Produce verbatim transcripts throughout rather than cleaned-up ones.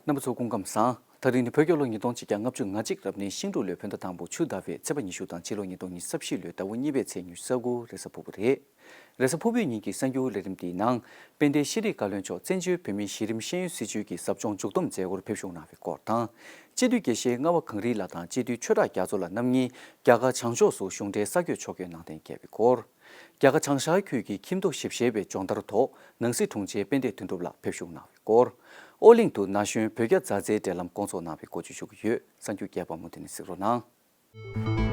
རྣམ་པ་ཚོ་སྐུ་ཁམས་བཟང་། ད་རིང་ནི་བོད་རྒྱལ་ལོ་ཉིས་སྟོང་ཆིག་བརྒྱ་ལྔ་བཅུ་ང་གཅིག་རབ་གནས་ཤིང་འབྲུག་ལོའི་བོད་ཟླ་དང་པོ་ཆུ་ཟླ་བའི་ཚེས་པ་ཉི་ཤུ་དང་ཕྱི་ལོ་ཉིས་སྟོང་ཉི་ཤུ་རྩ་བཞི་ལོའི་ཟླ་བ་གཉིས་པའི་ཚེས་ཉི་ཤུ་རྩ་དགུ་རེས་གཟའ་ཕུར་བུ་རེད། རེས་གཟའ་ཕུར་བུའི་ཉིན་གྱི་གསར་འགྱུར་ལས་རིམ་འདིའི་ནང་། དཔལ་ལྡན་ཤེས་རིག་བཀའ་བློན་མཆོག་བཙན་བྱོལ་བོད་མིའི་གཞི་རིམ་ཤེས་ཡོན་སྲིད་བྱུས་ཀྱི་ཟབ་སྦྱོང་མཇུག་བསྡོམས་མཛད་སྒོར་ཕེབས་བཞུགས་གནང་བའི་སྐོར་དང་། སྤྱི་འཐུས་དགེ་བཤེས་རྔ་བ་གངས་རི་ལགས་དང་སྤྱི་འཐུས་ཆོས་གྲགས་རྒྱ་མཚོ་ལགས་རྣམ་གཉིས་རྒྱ་གར་བྱང་ཕྱོགས་སུ་གཞུང་འབྲེལ་ས་བགོས་ཕྱོགས་བསྐྱོད་གནང་གཏན་འཁེལ་བའི་སྐོར། རྒྱ་གར་བྱང་ཤར་ཁུལ་གྱི་ཁྱིམ་ཐོག་ཞིབ་བཤེར་བའི་སྦྱོང་བརྡར་ཐོག་ནང་སྲིད་དྲུང་ཆེ་དཔལ་ལྡན་དོན་གྲུབ་ལགས་ཕེབས་བཞུགས་གནང་བའི་སྐོར། ཨོ་གླིང་དུ་ན་གཞོན་བོད་རྒྱ་མཛའ་བརྩེའི་འབྲེལ་ལམ་བསྐོང་ཚོགས་གནང་བའི་སྐོར་བཅས་ཞུ་གི་ཡོད། གསར་འགྱུར་རྒྱས་པ་མུ་མཐུད་ནས་གཟིགས་རོགས་གནང་།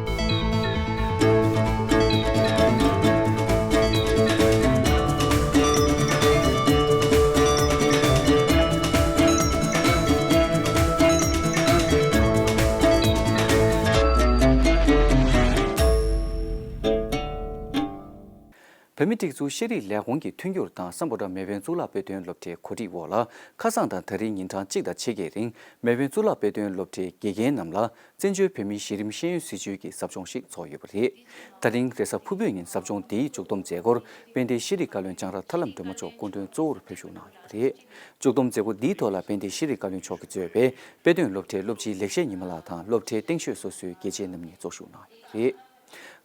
བོད་མིའི་སྒྲིག་འཛུགས་ཤེས་རིག་ལས་ཁུངས་ཀྱི་མཐུན་འགྱུར་དང་སམ་བྷོ་ཊ་མེས་དབོན་གཙུག་ལག་དཔེ་སྟོན་སློབ་གྲྭའི་གོ་སྒྲིག་འོག་ལ། ཁ་སང་དང་ད་རིང་ཉིན་གྲངས་གཅིག་དང་ཕྱེད་ཀའི་རིང་། མེས་དབོན་གཙུག་ལག་དཔེ་སྟོན་སློབ་གྲྭའི་དགེ་རྒན་རྣམས་ལ། བཙན་བྱོལ་བོད་མིའི་གཞི་རིམ་ཤེས་ཡོན་སྲིད་བྱུས་ཀྱི་ཟབ་སྦྱོང་ཞིག་ཚོགས་ཡོད་པ་རེད། ད་རིང་རེས་གཟའ་ཕུར་བུའི་ཉིན་ཟབ་སྦྱོང་འདིའི་མཇུག་བསྡོམས་མཛད་སྒོར། དཔལ་ལྡན་ཤེས་རིག་བཀའ་བློན་ལྕང་ར་ཐར་ལམ་སྒྲོལ་མ་མཆོག་སྐུ་མགྲོན་གཙོ་བོར་ཕེབས་བཞུགས་གནང་ཡོད་པ་རེད། མཇུག་བསྡོམས་མཛད་སྒོ་འདིའི་ཐོག་ལ། དཔལ་ལྡན་ཤེས་རིག་བཀའ་བློན་མཆོག་གིས་གཙོས་པའི་དཔེ་སྟོན་སློབ་གྲྭའི་སློབ་སྤྱི་ལེགས་བཤད་ཉི་མ་ལགས་དང་། སློབ་གྲྭའི་སྟེང་ཤོད་སོ་སོའི་དགེ་ཆེ་རྣམ་གཉིས་ཚོགས་ཞུགས་གནང་ཡོད་པ་རེད།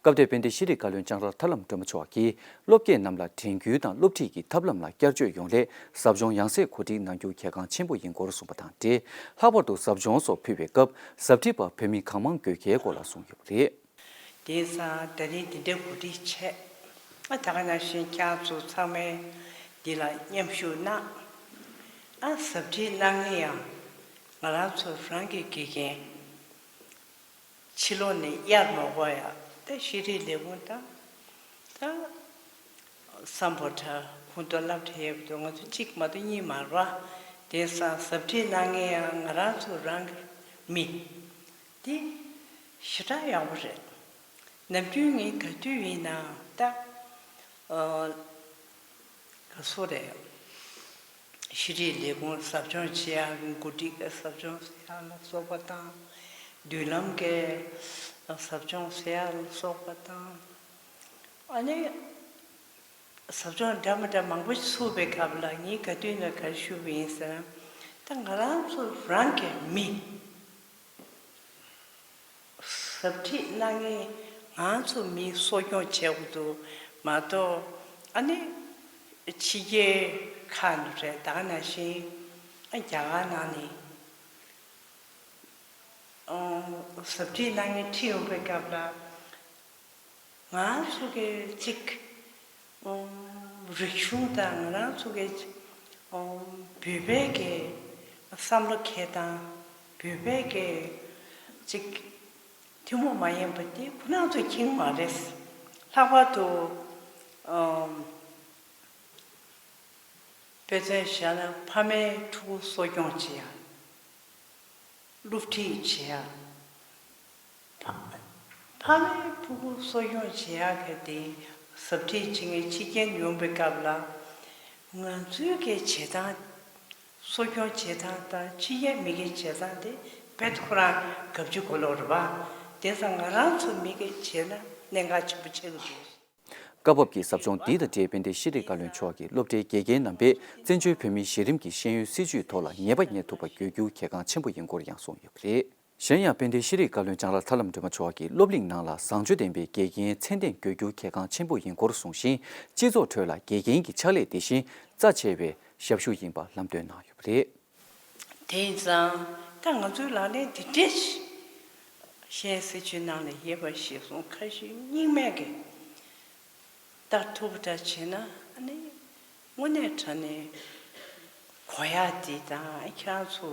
སྐབས་དེར་དཔལ་ལྡན་ཤེས་རིག་བཀའ་བློན་ལྕང་ར་ཐར་ལམ་སྒྲོལ་མ་མཆོག་གིས། སློབ་དགེ་རྣམས་ལ་དྲན་སྐུལ་དང་སློབ་ཁྲིད་ཀྱི་ཐབས་ལམ་ལ་བསྐྱར་བཅོས་ཡོང་སླད། ཟབ་སྦྱོང་ཡང་སེ་གོ་སྒྲིག་གནང་རྒྱུ་གལ་འགངས་ཆེན་པོ་ཡིན་སྐོར་གསུངས་པ་དང་འབྲེལ། ལྷག་པར་དུ་ཟབ་སྦྱོང་སོགས་ཕུལ་བའི་སྐབས། ཟབ་ཁྲིད་པ་བོད་མི་གང་མང་དགོས་གལ་སྐོར་ལ་གསུངས་ཡོད་པ་རེད། དེང་སང་ད་རིང་འདི་འདྲའི་གོ་སྒྲིག་བྱས། ཨ་ད་ག་ནང་བཞིན་ཁྱེད་ཚོ་ཚང་མས་འདི་ལ་མཉམ་ཞུགས་གནང་། ཨ་ཟབ་ཁྲིད་གནང་མཁན་ཡང་ང་རང་ཚོ་རང་གི་དགེ་རྒན། ཕྱི་ལོགས་ནས་གཡར་མ་དགོས་ཡ། ད་ཤེས་རིག་ལས་ཁུངས་དང་། ད་སམ་བྷོ་ཊ་ཁོངས་གཏོགས་སློབ་གྲྭ་ཡོད་དུས་ང་ཚོ་གཅིག་མ་གཏོགས་གཉིས་མ་རེད་པ། དེང་སང་ཟབ་ཁྲིད་གནང་མཁན་ཡང་ང་རང་ཚོ་རང་གི་མི། དེ་ཞེ་དྲག་ཡག་པོ་རེད། ནམ་རྒྱུན་ངས་ག་དུས་ཡིན་ནའང་ད། ཨ། ག་སོ་རེད། ཤེས་རིག་ལས་ཁུངས་ཟབ་སྦྱོང་བྱེད་ཡག་གི་འགོ་ཁྲིད་ཀྱི་ཟབ་སྦྱོང་ཟེར་ཡག་ལ་སོགས་པ་དང་། མདུན་ལམ་གྱི་ཟབ་སྦྱོང་ཟེར་ཡག་ལ་སོགས་པ་དང་། ཨ་ནི། ཟབ་སྦྱོང་འདྲ་མི་འདྲ་མང་པོ་ཞིག་ཚུགས་པའི་སྐབས་ལ་ངས་ག་དུས་ནས་ག་རེ་ཞུ་གི་ཡིན་ཟེར་ན། ད་ང་རང་ཚོ་རང་གི་མི། ཟབ་ཁྲིད་གནང་མཁན་ང་ཚོ་མིའི་གསོ་སྐྱོང་བྱེད་དགོས་འདུག་མ་གཏོགས། ཨ་ནི་ཕྱི་རྒྱལ་ཁག་ནས་རེད། ད་ག་ནང་བཞིན་ཨ་རྒྱ་གར་ནང་ནས་ཨང་ཟབ་ཁྲིད་གནང་མཁན་ཁྲིད་ཡོང་པའི་སྐབས་ལ། ང་ཚོ་གི་གཅིག་ཨང་རིག་གཞུང་དང་ང་རང་ཚོ་གི་ཨང་བོད་པའི་གི་བསམ་བློ་འཁྱེར་སྟངས། བོད་པའི་གི་གཅིག་ཐུན་མོང་མ་ཡིན་པ་དེ་ཁོ་རང་ཚོས་མཁྱེན་མ་རེད། ལྷག་པར་དུ་ཨང་དཔེ་མཚོན་བཞག་ན་ཕ་མའི་ཕྲུ་གུ་གསོ་སྐྱོང་བྱེད་ཡ། སློབ་ཁྲིད་བྱེད་ཡ། ཕ་ཕ་མའི་ཕྲུ་གུ་གསོ་སྐྱོང་བྱེད་ཡག་གི་དེ་ཟབ་ཁྲིད་བྱེད་མཁན་ཕྱི་རྒྱལ་ཡོང་པའི་སྐབས་ལ། ང་ཚོའི་གི་བྱེད་སྟངས། གསོ་སྐྱོང་བྱེད་སྟངས་དང་ཕྱི་རྒྱལ་མི་གི་བྱེད་སྟངས་དེ་རྦད་དེ་ཁོ་རང་གབ་ཆུ་གོ་ལོག་རེད་པ། དེ་ཙང་ང་རང་ཚོ་མི་གི་བྱས་ན་གནད་འགག་ཆེན་པོ་ཆགས་ཀྱི་འདུག། སྐབས་བབ་ཀྱི་ཟབ་སྦྱོང་འདི་དང་འབྲེལ་དཔལ་ལྡན་ཤེས་རིག་བཀའ་བློན་མཆོག་གིས་སློབ་གྲྭའི་དགེ་རྒན་རྣམ་པས་བཙན་བྱོལ་བོད་མིའི་གཞི་རིམ་གྱི་ཤེས་ཡོན་སྲིད་བྱུས་ཐོག་ལ་ངེས་པ་རྙེད་ཐུབ་པ་དགོས་རྒྱུ་གལ་འགངས་ཆེན་པོ་ཡིན་སྐོར་ཡང་གསུངས་ཡོད་པ་རེད། གཞན་ཡང་དཔལ་ལྡན་ཤེས་རིག་བཀའ་བློན་ལྕང་ར་ཐར་ལམ་སྒྲོལ་མ་མཆོག་གིས་སློབ་གླིང་ནང་ལ་བཟང་སྤྱོད་ལྡན་པའི་དགེ་རྒན་ཚད་ལྡན་དགོས་རྒྱུ་གལ་འགངས་ཆེན་པོ་ཡིན་སྐོར་གསུངས་ཤིང་། སྤྱི་ཚོགས་ཁྲོད་ལ་དགེ་རྒན་གྱི་ཕྱག་ལས་དེ་བཞིན་རྩ་ཆེ་བའི་ཞབས་ཞུ་ཡིན་པ་ལམ་སྟོན་གནང་ཡོད་པ་རེད། དེ་ཡིན་ཙང་ད་ང་ཚོའི་ལག་ལེན་འདི་འདྲས་ཤིག་གཞན་སྲིད་བྱུས་ནང་ལ་ཡོད་པ་ཞིག་སོང་ཁ་ཞིག་རྙིང་མས་ཀྱི་ལྟར་ཐུབ་པ་འདྲ་བྱས་ན་ཨ་ནི་དངོས་གནས་དྲང་གནས་གོ་ཡག་འདི་དང་ཁྱེད་རང་ཚོ་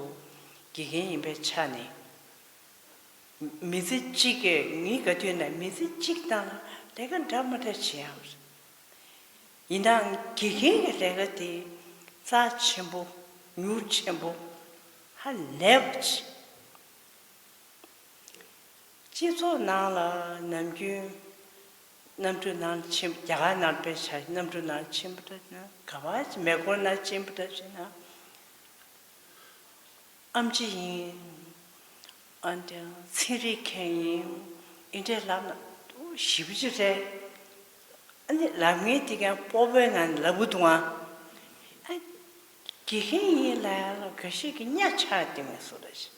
དགེ་རྒན་ཡིན་པའི་ཆ་ནས་མི་ཚེ་གཅིག་གི་ངའི་ག་དུས་ན་མི་ཚེ་གཅིག་ནང་ལ་ལས་ཀ་འདྲ་མི་འདྲ་བྱེད་ཡག་རེད། ཡིན་ནའང་དགེ་རྒན་གྱི་ལས་ཀ་དེ་རྩ་ཆེན་པོ་མྱུར་ཆེན་པོ་ཧ་ལས་པ་ཅིག་སྤྱི་ཚོགས་ནང་ལ་ནམ་རྒྱུན་གནམ་གྲུ་ནང་ཕྱིན། རྒྱ་གར་ནང་དཔེ་བཞག་གནམ་གྲུ་ནང་ཕྱིན་པ་འདྲ་ན། ག་བ་མེ་འཁོར་ནང་ཕྱིན་པ་འདྲ་བྱས་ན། ཨེམ་ཆི་ཡིན། ཨ་ནི་ཚན་རིག་མཁན་ཡིན། འདི་འདྲས་ལབ་ན་ཞེ་པོ་ཅིག་རེད། ཨ་ནི་ལབ་མཁན་དེ་ཀྱང་སྤོབས་པའི་ངང་ནས་ལབ་གི་འདུག་ཨ། ཨ། དགེ་རྒན་ཡིན་ལབ་ཡ་ལ་འགའ་ཞིག་གིས་གཉའ་ཆག་བསྡད་མཁན་བཟོ་འདྲ་ཞིག་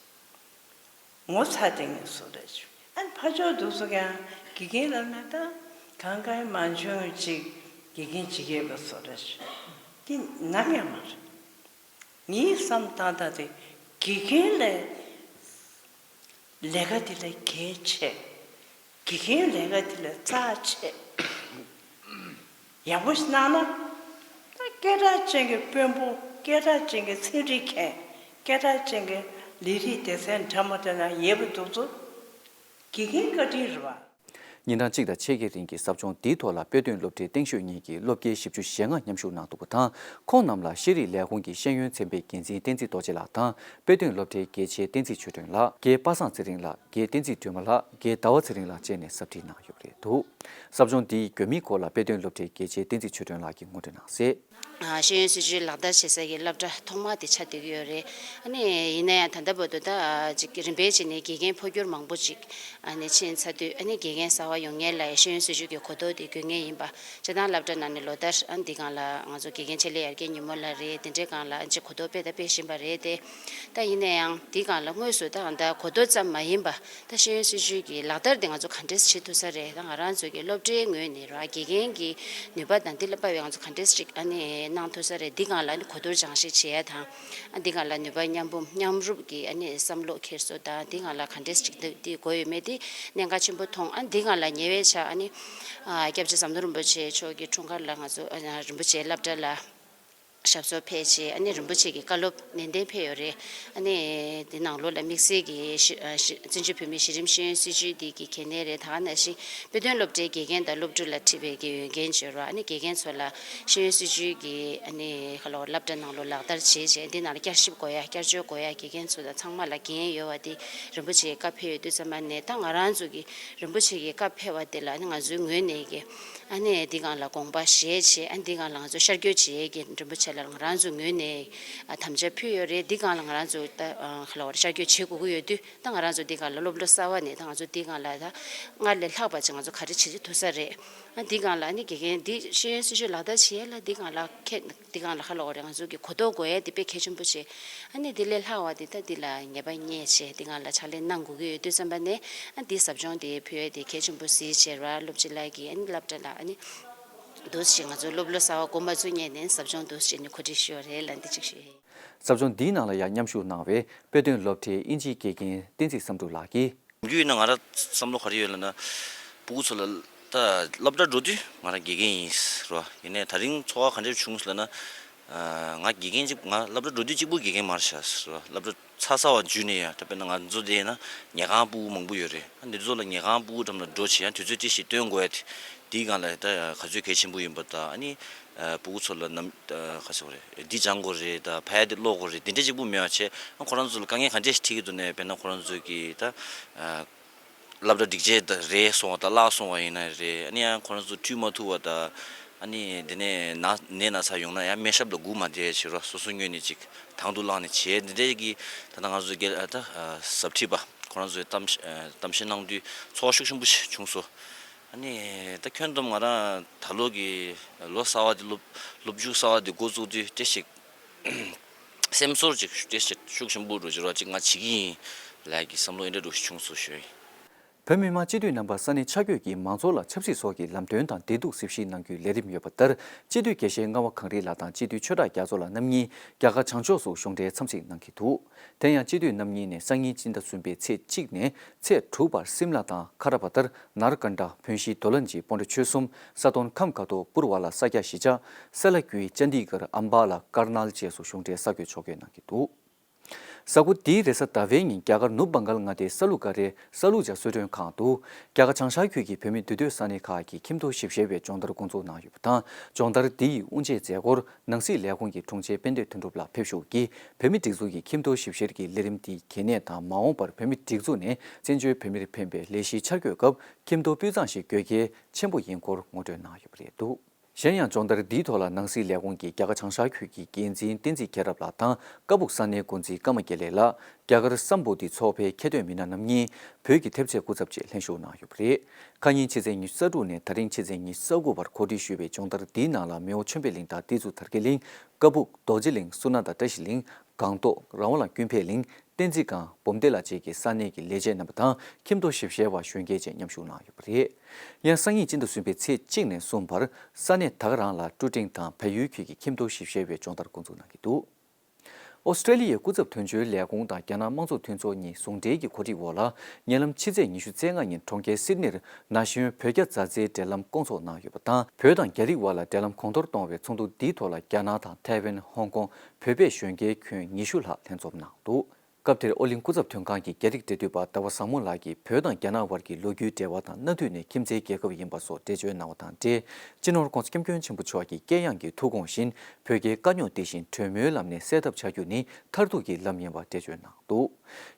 ངོ་ཚ་བསྡད་མཁན་བཟོ་འདྲ་ཞིག་ཨ་ནི་ཕར་ཕྱོགས་དེ་ཚོ་ཀྱང་དགེ་རྒན་ལབ་ན་ད་གང་ག་མ་བྱུང་ཅིག་དགེ་རྒན་བྱེད་མཁན་བཟོ་འདྲ་ཞིག་དེ་ནམ་ཡང་མ་རེད། ངའི་བསམ་སྟངས་ད་དེ་དགེ་རྒན་ལས་ལས་ཀ་དེ་ལས་གལ་ཆེ། དགེ་རྒན་ལས་ཀ་དེ་ལས་རྩ་ཆེ། ཡག་པོ་ཞིག་གནང་ན། ད་སྐད་གྲགས་ཅན་གྱི་དཔོན་པོ། སྐད་གྲགས་ཅན་གྱི་ཚན་རིག་མཁན། སྐད་གྲགས་ཅན་གྱི་ལས་རིགས་སྡེ་ཚན་འདྲ་མི་འདྲ་ན་ཡོད་པ་འདུག་ཚོ། དགེ་རྒན་བཀའ་དྲིན་རེད་བ། ཉིན་གྲངས་གཅིག་དང་ཕྱེད་ཀའི་རིང་གི་ཟབ་སྦྱོང་འདིའི་ཐོག་ལ་དཔེ་སྟོན་སློབ་གྲྭའི་སྟེང་ཤོད་གཉིས་ཀྱི་སློབ་དགེ་བཞི་བཅུ་ཞེ་ལྔ་མཉམ་ཞུགས་གནང་འདུག་པ་དང་། ཁོང་རྣམས་ལ་ཤེས་རིག་ལས་ཁུངས་ཀྱི་ཤེས་ཡོན་ཚན་པའི་འགན་འཛིན་བསྟན་འཛིན་རྡོ་རྗེ་ལགས་དང་། དཔེ་སྟོན་སློབ་གྲྭའི་དགེ་ཆེ་བསྟན་འཛིན་ཆོས་སྒྲོན་ལགས། དགེ་པ་སངས་ཚེ་རིང་ལགས། དགེ་བསྟན་འཛིན་སྒྲོལ་མ་ལགས། དགེ་ཟླ་བ་ཚེ་རིང་ལགས་བཅས་ནས་ཟབ་ཁྲིད་གནང་ཡོད་པ་རེད་འདུག་ཟབ་སྦྱོང་འདིའི་དགོས་དམིགས་སྐོར་ལ་དཔེ་སྟོན་སློབ་གྲྭའི་དགེ་ཆེ་བསྟན་འཛིན་ཆོས་སྒྲོན་ལགས་ཀྱིས་ངོ་སྤྲོད་གནང་གསལ། ཤེས་ཡོན་སྲིད་བྱུས་ལག་བསྟར་བྱེད་ས་ཀྱི་སློབ་གྲྭ་ཐོག་མ་དེ་ཆགས་བསྡད་ཀྱི་ཡོད་རེད། ཨ་ནི་ཡིན་ན་ཡང་ད་ལྟ་བར་དུ་ད་ཅིག་རིམ་པས་བྱས་ནས་དགེ་རྒན་འཕོ་འགྱུར་མང་པོ་ཅིག་ཨ་ནི་ཕྱིན་ཚར་དུས། ཨ་ནི་དགེ་རྒན་གསར་བ་ཡོང་མཁན་ལ་ཤེས་ཡོན་སྲིད་བྱུས་ཀྱི་གོ་རྟོགས་དེ་དགོས་ངེས་ཡིན་པ། སྤྱིར་བཏང་སློབ་གྲྭ་ནང་ནས་ལོ་ལྟར་ཨ་ནི་འདི་སྒང་ལ་ང་ཚོ་དགེ་རྒན་ཆེད་ལས་ཡར་རྒྱས་ཉིན་མོ་ལ་རེད། དེ་འདྲའི་སྒང་ལ་ཨ་ཅིག་གོ་རྟོགས་སྤེལ་དང་སྤེལ་བཞིན་པ་རེད་དེ། ད་ཡིན་ན་ཡང་འདི་སྒང་ལ་དངོས་སུ་ད་ད་གོ་རྟོགས་ཙམ་མ་ཡིན་པ། ད་ཤེས་ཡོན་སྲིད་བྱུས་ཀྱི་ལག་བསྟར་དེ་ང་ཚོ་ག་འདྲས་བྱེད་ཐུབ་ས་རེད། ད་ང་རང་ཚོ་གི་སློབ་གྲྭའི་ངོས་ནས་ར་དགེ་རྒན་གྱི་ནུས་པ་དང་དེ་ལ་དཔག་པའི་ང་ཚོ་ག་འདྲས་ཅིག་ཨ་ནི་གནང་ཐུབ་ས་རེད། འདི་སྒང་ལ་ཨ་ནི་གོ་བསྡུར་སྦྱང་བཤད་བྱེད་ཡ་དང་། ཨ་འདི་སྒང་ལ་ནུས་པ་མཉམ་སྤུངས་མཉམ་རུབ་ཀྱི་ཨ་ནི་བསམ་བློ་འཁྱེར་སོ་དང་། འདི་སྒང་ལ་ག་འདྲས་ཅིག་འདི་འདི་དགོས་ཡོད་མེད་དེ་གནད་འགག་ཆེན་པོ་མཐོང་། ཨ་འདི་སྒང་ལ་ཉེ་བའི་ཆར་ཨ་ནི་ཨ་སྐྱབས་རྗེ་ཟམ་གདོང་རིན་པོ་ཆེ་མཆོག་གི་འཁྲུངས་སྐར་ལ་ང་ཚོ་ཨ་རིན་པོ་ཆེའི་སློབ་གྲྭ་ལ་ཞབས་སོར་ཕེབས་བྱས། ཨ་ནི་རིན་པོ་ཆེ་གི་བཀའ་སློབ་ནན་ཏན་ཕེབས་ཡོད་རེད། ཨ་ནི་དེ་ནང་ལོགས་ལ་དམིགས་བསལ་གྱི་ཤེས་ཨ་ཤེས་བཙན་བྱོལ་བོད་མིའི་གཞི་རིམ་ཤེས་ཡོན་སྲིད་བྱུས་འདི་གི་གལ་གནད་རེད། ད་ག་ནང་བཞིན་དཔེ་སྟོན་སློབ་གྲྭའི་དགེ་རྒན་དང་སློབ་ཕྲུག་ལ་ཁྲིད་པའི་གི་འོས་འགན་བྱེད་རོགས། ཨ་ནི་དགེ་རྒན་ཚོ་ལ་ཤེས་ཡོན་སྲིད་བྱུས་ཀྱི་ཨ་ནི་ག་ལ་བ་སློབ་གྲྭ་ནང་ལོགས་ལག་བསྟར་བྱེད་བྱས། འདི་ནང་ལ་བསྐྱར་ཞིབ་དགོས་ཡ། བསྐྱར་བཅོས་དགོས་ཡ། དགེ་རྒན་ཚོ་དང་ཚང་མ་ལ་འགན་ཡོད་པ་འདི་རིན་པོ་ཆེའི་བཀའ་ཕེབས་ཡོད་དུས་ཙམ་པ་ནས། ད་ང་རང་ཚོ་གི་རིན་པོ་ཆེ་གི་བཀའ་ཕེབས་པ་དེ་ལ་ཨ་ནི་ང་ཚོའི་ངོས་ནས་ཀྱི་ཨ་ནི་འདི་སྒང་ལ་དགོངས་པ་བཞེས་བྱས། ཨ་འདི་སྒང་ལ་ང་ཚོ་ཤར་བསྐྱོད་བྱེད་ཡས་ཀྱི་རིན་པོ་ཆེ་ལ་ང་རང་ཚོའི་ངོས་ནས་ཨ་དམ་བཅའ་ཕུལ་ཡོད་རེད། འདི་སྒང་ལ་ང་རང་ཚོ་ད་ཨ་ག་ལ་བ་ཤར་བསྐྱོད་བྱེད་དགོས་ཀྱི་ཡོད་དུས། ད་ང་རང་ཚོ་འདི་སྒང་ལ་སློབ་ལོ་གསར་བ་ནས་ད་ང་ཚོ་འདི་སྒང་ལ་ད་སྔར་ལས་ལྷག་པ་ཅིག་ང་ཚོ་ག་རེ་བྱེད་ཐུབ་ས་རེད། ཨ་འདི་སྒང་ལ་ཨ་ནི་དགེ་རྒན་འདི་ཤེས་ཡོན་སྲིད་བྱུས་ལག་བསྟར་བྱེད་ཡས་ལ་འདི་སྒང་ལ་ཁེ་འདི་སྒང་ལ་ག་ལ་བ་རེད། ང་ཚོ་གི་གོ་རྟོགས་དགོས་ཡས་འདི་དཔེ་གལ་ཆེན་པོ་ཆེ། ཨ་ནི་འདི་ལས་ལྷག་པ་འདི་ད་འདི་ལ་ངེས་པ་རྙེད་བྱས་འདི་སྒང་ལ་ཕྱག་ལས་གནང་དགོས་ཀྱི་ཡོད་དུས་ཙམ་པ་ནས། ཨ་འདི་ཟབ་སྦྱོང་འདི་ཕུལ་ཡས་འདི་གལ་ཆེན་པོ་གཟིགས་བྱས་ར། སློབ་སྤྱི་ལགས་ཀྱིས་ཨ་ནི་སློབ་གྲྭ་ལ་ཨ་ནི་འདུག་སེ་ང་ཚོ་སློབ་ལོ་གསར་བ་འགོ་མ་བཙུགས་སྔོན་ནས་ཟབ་སྦྱོང་འདུག་སེ་བྱས་ནས་གོ་སྒྲིག་ཞུས་པ་རེད་ལ། འདི་གཅིག་ཞུ་ཡས་ཡིན། ཟབ་སྦྱོང་འདིའི་ནང་ལ་ཡང་མཉམ་ཞུགས་གནང་བའི་དཔེ་སྟོན་སློབ་གྲྭའི་དབྱིན་ཇིའི་དགེ་རྒན་བསྟན་འཛིན་བསམ་གྲུབ་ལགས་ཀྱིས། ནམ་རྒྱུན་ཡིན་ན་ང་རང་བསམ་བློ་ག་རེ་ཡོད་ལབ་ན། སྤུ་གུ་ཚོ་ལ་ད་སློབ་གྲྭ་འགྲོ་དུས་ང་རང་དགེ་རྒན་ཡིན་ཟེར་བ་ཡིན་ནའི། ད་རིང་ཚོར་བ་ག་འདྲ་བྱུང་ཟེར་ལབ་ན། ང་དགེ་རྒན་གཅིག་ང་སློབ་གྲྭ་འགྲོ་དུས་གཅིག་པུ་དགེ་རྒན་མ་རེད་ཤག་ཟེར་བ། སློབ་གྲྭ་ཚར་ཚར་བ་འཇུས་ནས་ཡང་། ད་དཔེར་ན་ང་ཚོ་དེ་ཡིན་ན་ཉལ་ཁང་སྤུ་གུ་མང་པོ་ཡོད་རེད། ཨ་འདི་ཚོ་ལ་ཉལ་ཁང་སྤུ་གུ་འགྲམ་ལ་འགྲོ་བྱེད་ཡང་དུས་ཚོད་ཏོག་ཙམ་སྟོན་དགོས་ཡ་དེ། དེའི་སྒང་ལ་ད་ག་ཚོད་གལ་ཆེན་པོ་ཡིན་པ་དང་། ཨ་ནི་སྤུ་གུ་ཚོ་ལ་ནམ་ག་ཟེར་དགོས་རེད། འདི་སྦྱང་དགོས་རེད། ད་ཕ་ཡ་འདི་ཀློག་དགོས་རེད། འདི་འདྲ་གཅིག་པུ་མེད་པ་བྱས། ཨ་ཁོ་རང་ཚོ་ལ་དཀའ་ངལ་ག་འདྲས་ཤིག་འཕྲད་ཀྱི་འདུག་ནས། དཔེར་ན་ཁོ་རང་ཚོ་གི་ད་སློབ་གྲྭ་སྒྲིག་ཆས་ད་རལ་སོང་བ་དང་བརླག་སོང་བ་ཡིན་ན་རེད། ཨ་ནི་ཡང་ཁོ་རང་ཚོ་འཕྲུལ་མ་ཐུབ་པ་དང་། ཨ་ནི་དེ་ནས་ན་ནད་ན་ཚ་ཡོང་ན་ཡང་སྨན་ཞབས་ལ་སྒུག་མ་བསྡད་བྱེད་རོགས། སོ་སོ་ངོས་ནས་ཅིག་དང་དུ་བླངས་ནས་བྱས། འདི་འདྲའི་གི་ད་ལྟ་ང་ཚོ་རྒན་ད་ཟབ་ཁྲིད་པ་ཁོ་རང་ཚོའི་གཏམ་གཏམ་བཤད་གནང་དུས་ཚོར་བ་ཤུགས་ཆེན་པོ་ཞིག་བྱུང་སོང་། ཨ་ནི་ད་ཁྱོན་བསྡོམས་ང་རང་ད་ལོ་གི་ལོ་གསར་བ་འདི་སློབ་སློབ་འཇུག་གསར་བ་འདི་འགོ་བཙུགས་དུས་ཏོག་ཙམ་སེམས་ཚོར་ཅིག་ཏོག་ཙམ་ཤུགས་ཆེན་པོ་འགྲོ་བྱེད་རོགས་ཅིག་ང་བྱེད་ཀྱི་ཡིན་ལབ་ཀྱི་བསམ་བློ་འདི་འདྲ་འདྲ་ཞིག་བྱུང་སོང་ཞུ་ཡིན། བོད་མི་མང་སྤྱི་འཐུས་རྣམ་པ་ས་གནས་ཆ་བགོས་ཀྱིས་མང་ཚོགས་ལ་ཆབ་སྲིད་སོགས་ཀྱི་ལམ་སྟོན་དང་བདེ་སྡུག་གཟིགས་ཞིབ་གནང་རྒྱུའི་ལས་རིམ་ཡོད་པ་ལྟར། སྤྱི་འཐུས་དགེ་བཤེས་རྔ་བ་གངས་རི་ལགས་དང་སྤྱི་འཐུས་ཆོས་གྲགས་རྒྱ་མཚོ་ལགས་རྣམ་གཉིས་རྒྱ་གར་བྱང་ཕྱོགས་སུ་གཞུང་འབྲེལ་འཚམས་གཟིགས་གནང་གི་འདུག་དེ་ཡང་སྤྱི་འཐུས་རྣམ་གཉིས་ནས་སང་ཉིན་སྤྱི་ཟླ་གསུམ་པའི་ཚེས་གཅིག་ནས་ཚེས་དྲུག་བར་སིམ་ལ་དང་ཁ་ར་བ་ཏར། ནར་ཀན་ཌ། བོན་ཤིང་རྡོ་ལ་གཉིས། པོན་ཌི་ཆོལ་གསུམ། ས་དོན་ཁམས་ཁ་ཐོག་པུར་བ་ལ་ས་སྐྱ་གཞིས་ཆགས། སེ་ལ་ཀུའི་ཅན་དི་གར། ཨམ་བྷ་ལ། ཀར་ནལ་བཅས་སུ་གཞུང་འབྲེལ་ས་བགོས་ཕྱོགས་བསྐྱོད་གནང་གི་འདུག་གཟའ་འཁོར་འདིའི་རེས་གཟའ་ཟླ་བའི་ཉིན་རྒྱ་གར་ནུབ་བྷང་གལ་མངའ་སྡེའི་ས་ལུ་ཀ་རའི་ས་ལུ་ཇ་གསོལ་མགྲོན་ཁང་དུ། རྒྱ་གར་བྱང་ཤར་ཁུལ་གྱི་བོད་མི་འདུས་སྡོད་ས་གནས་ཁག་གི་ཁྱིམ་ཐོག་ཞིབ་བཤེར་བའི་སྦྱོང་བརྡར་འགོ་འཛུགས་གནང་ཡོད་པ་དང་། སྦྱོང་བརྡར་འདི་ཡི་དབུ་འབྱེད་མཛད་སྒོར་ནང་སྲིད་ལས་ཁུངས་ཀྱི་དྲུང་ཆེ་དཔལ་ལྡན་དོན་གྲུབ་ལགས་ཕེབས་ཞུགས་ཀྱིས། བོད་མིའི་སྒྲིག་འཛུགས་ཀྱི་ཁྱིམ་ཐོག་ཞིབ་བཤེར་གྱི་ལས་རིམ་འདིའི་གལ་གནད་དང་། མ་འོངས་པར་བོད་མིའི་སྒྲིག་འཛུགས་ནས་བཙན་བྱོལ་བོད་མིར་ཕན་པའི་ལས་གཞིའི་འཆར་འགོད་སྐབས་ཁྱིམ་ཐོག་སྤུས་གཙང་ཞིག་དགོས་གལ་ཆེན་པོ་ཡིན་སྐོར་ངོ་སྤྲོད་གནང་ཡོད་པ་རེད་འདུག་གཞན་ཡང་སྦྱོང་བརྡར་འདིའི་ཐོག་ལ་ནང་སྲིད་ལས་ཁུངས་ཀྱི་རྒྱ་གར་བྱང་ཤར་ཁུལ་གྱི་འགན་འཛིན་བསྟན་འཛིན་མཁྱེན་རབ་ལགས་དང་ཀ་སྦུག་ས་གནས་འགོ་འཛིན་ཀརྨ་དགེ་ལེགས་ལགས། རྒྱ་གར་སམ་བྷོ་ཊི་ཚོགས་པའི་མཁས་འདོན་མི་སྣ་རྣམ་གཉིས་བོད་ཀྱི་ཐེབས་རྩའི་སྐུ་ཚབ་ཆེད་ལྷན་ཞུགས་གནང་ཡོད་པ་རེད། ཁ་ཉིན་ཕྱི་ཚེས་ཉི་ཤུ་རྩ་དྲུག་ནས་ད་རིང་ཕྱི་ཚེས་ཉི་ཤུ་རྩ་དགུ་བར་གོ་སྒྲིག་ཞུས་པའི་སྦྱོང་བརྡར་འདིའི་ནང་ལ་མེའོ་ཆོས་འཕེལ་གླིང་དང་ཏི་ཛུ་དར་རྒྱས་གླིང་། ཀ་སྦུག་རྡོ་རྗེ་གླིང་སུ་ན་ད་བཀྲ་ཤིས་གླིང་། སྒང་ཏོག་རང་དབང་ལགས་ཀུན་འཕེལ་གླིང་། བསྟན་འཛིན་སྒང་བུམ་སྡེ་ལ་བཅས་ཀྱི་ས་གནས་ཀྱི་ལས་བྱེད་རྣམ་པ་དང་ཁྱིམ་ཐོག་ཞིབ་བཤེར་བ་གཞོན་སྐྱེས་བཅས་མཉམ་ཞུགས་གནང་ཡོད་པ་རེད། ཡང་སང་ཉིན་སྤྱི་ཟླ་གསུམ་པའི་ཚེས་གཅིག་ནས་གསུམ་བར་ས་གནས་ད་ག་རང་ལ་ཀྲུ་ཀྲིང་དང་བལ་ཡུལ་ཁུལ་གྱི་ཁྱིམ་ཐོག་ཞིབ་བཤེར་བའི་སྦྱོང་བརྡར་འགོ་འཛུགས་གནང་གི་འདུག་ཨོ་སི་ཀྲེ་ལི་ཡའི་སྐུ་ཚབ་དོན་གཅོད་ལས་ཁུངས་དང་རྒྱ་ནག་དམངས་གཙོ་མཐུན་ཚོགས་གཉིས་ཟུང་འབྲེལ་གྱི་གོ་སྒྲིག་འོག་ལ་ཉེ་ལམ་ཕྱི་ཚེས་ཉི་ཤུ་རྩ་ལྔ་ཉིན་གྲོང་ཁྱེར་སིད་ནིར་ན་གཞོན་བོད་རྒྱ་མཛའ་བརྩེའི་འབྲེལ་ལམ་བསྐོང་ཚོགས་གནང་ཡོད་པ་དང་། བོད་དང་རྒྱ་རིགས་དབར་ལ་འབྲེལ་ལམ་གོང་མཐོར་གཏོང་བའི་ཚོགས་འདུ་འདིའི་ཐོག་ལ་རྒྱ་ནག་དང་ཐའེ་ཝན། ཧོང་ཀོང་། བོད་པའི་གཞོན་སྐྱེས་ཁྱོན་ཉི་ཤུ་ལྷག་ལྷན་འཛོམས་གནང་འདུག་སྐབས་དེར་ཨོ་གླིང་སྐུ་ཚབ་དོན་ཁང་གི་རྒྱ་རིགས་འབྲེལ་མཐུད་པ་ཟླ་བ་བཟང་མོ་ལགས་ཀྱིས་བོད་དང་རྒྱ་ནག་དབར་གྱི་ལོ་རྒྱུས་འབྲེལ་བ་དང་གནའ་དུས་ནས་ཁྱིམ་མཚེས་རྒྱལ་ཁབ་ཡིན་པ་སོགས་འགྲེལ་བརྗོད་གནང་བ་དང་འབྲེལ། སྤྱི་ནོར་༸གོང་ས་༸སྐྱབས་མགོན་ཆེན་པོ་མཆོག་གི་དཀྱེལ་ཡངས་ཀྱི་ཐུགས་དགོངས་བཞིན་བོད་རྒྱའི་དཀའ་རྙོག་འདི་བཞིན་གྲོས་མོལ་ལམ་ནས་སེལ་ཐབས་བྱ་རྒྱུ་ནི་མཐར་ཐུག་གི་ལམ་ཡིན་པ་འགྲེལ་བརྗོད་གནང་འདུག་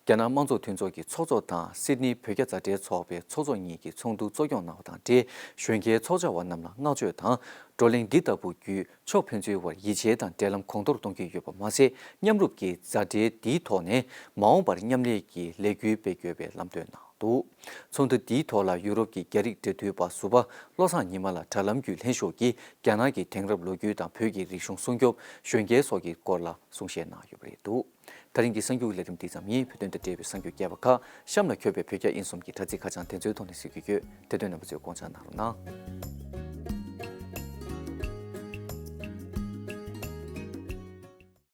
རྒྱ་ནག་དམངས་གཙོ་མཐུན་ཚོགས་ཀྱི་ཚོགས་གཙོ་དང་སིད་ནི་བོད་རྒྱ་མཛའ་འབྲེལ་ཚོགས་པའི་ཚོགས་གཙོ་གཉིས་ཀྱིས་ཚོགས་འདུ་གཙོ་སྐྱོང་གནང་བ་དང་འབྲེལ། གཞོན་སྐྱེས་ཚོགས་བཅར་བ་རྣམས་ལ་བསྔགས་བརྗོད་དང་། བགྲོ་གླེང་འདི་ལྟ་བུ་བརྒྱུད་ཕྱོགས་ཕན་ཚུན་དབར་ཡིད་ཆེས་དང་འབྲེལ་ལམ་གོང་མཐོར་གཏོང་རྒྱུ་ཡོད་པ་མ་ཟད། མཉམ་རུབ་ཀྱི་མཛའ་འབྲེལ་འདིའི་ཐོག་ནས་མ་འོངས་པར་མཉམ་ལས་ཀྱི་ལས་འགུལ་སྤེལ་དགོས་པའི་ལམ་སྟོན་གནང་འདུག་ཚོགས་འདུ་འདིའི་ཐོག་ལ་ཡུ་རོབ་ཀྱི་རྒྱ་རིགས་འབྲེལ་མཐུད་པ་ཟུར་པ་བློ་བཟང་ཉི་མ་ལགས་དྲ་ལམ་བརྒྱུད་ལྷན་ཞུགས་ཀྱིས་རྒྱ་ནག་གི་དེང་རབས་ལོ་རྒྱུས་དང་བོད་ཀྱི་རིག་གཞུང་སྲུང་སྐྱོབ། གཞོན་སྐྱེས་སོགས་ཀྱི་སྐོར་ལ་གསུང་བཤད་གནང་ཡོད་པ་རེད་འདུག་ད་རིང་གི་གསར་འགྱུར་ལས་རིམ་འདི་ཙམ་ཡིན། བོད་དོན་དང་འབྲེལ་བའི་གསར་འགྱུར་རྒྱས་པ་ཁག་གཤམ་ལ་འཁོད་པའི་བོད་རྒྱ་དབྱིན་གསུམ་གྱི་དྲ་ཚིགས་ཁ་བྱང་དེ་ཚོའི་ཐོག་ནས་གཟིགས་རྒྱུ་ཡོད། དེ་དོན་རྣམ་པ་ཚོས་དགོངས་འཇགས་གནང་རོགས་གནང་།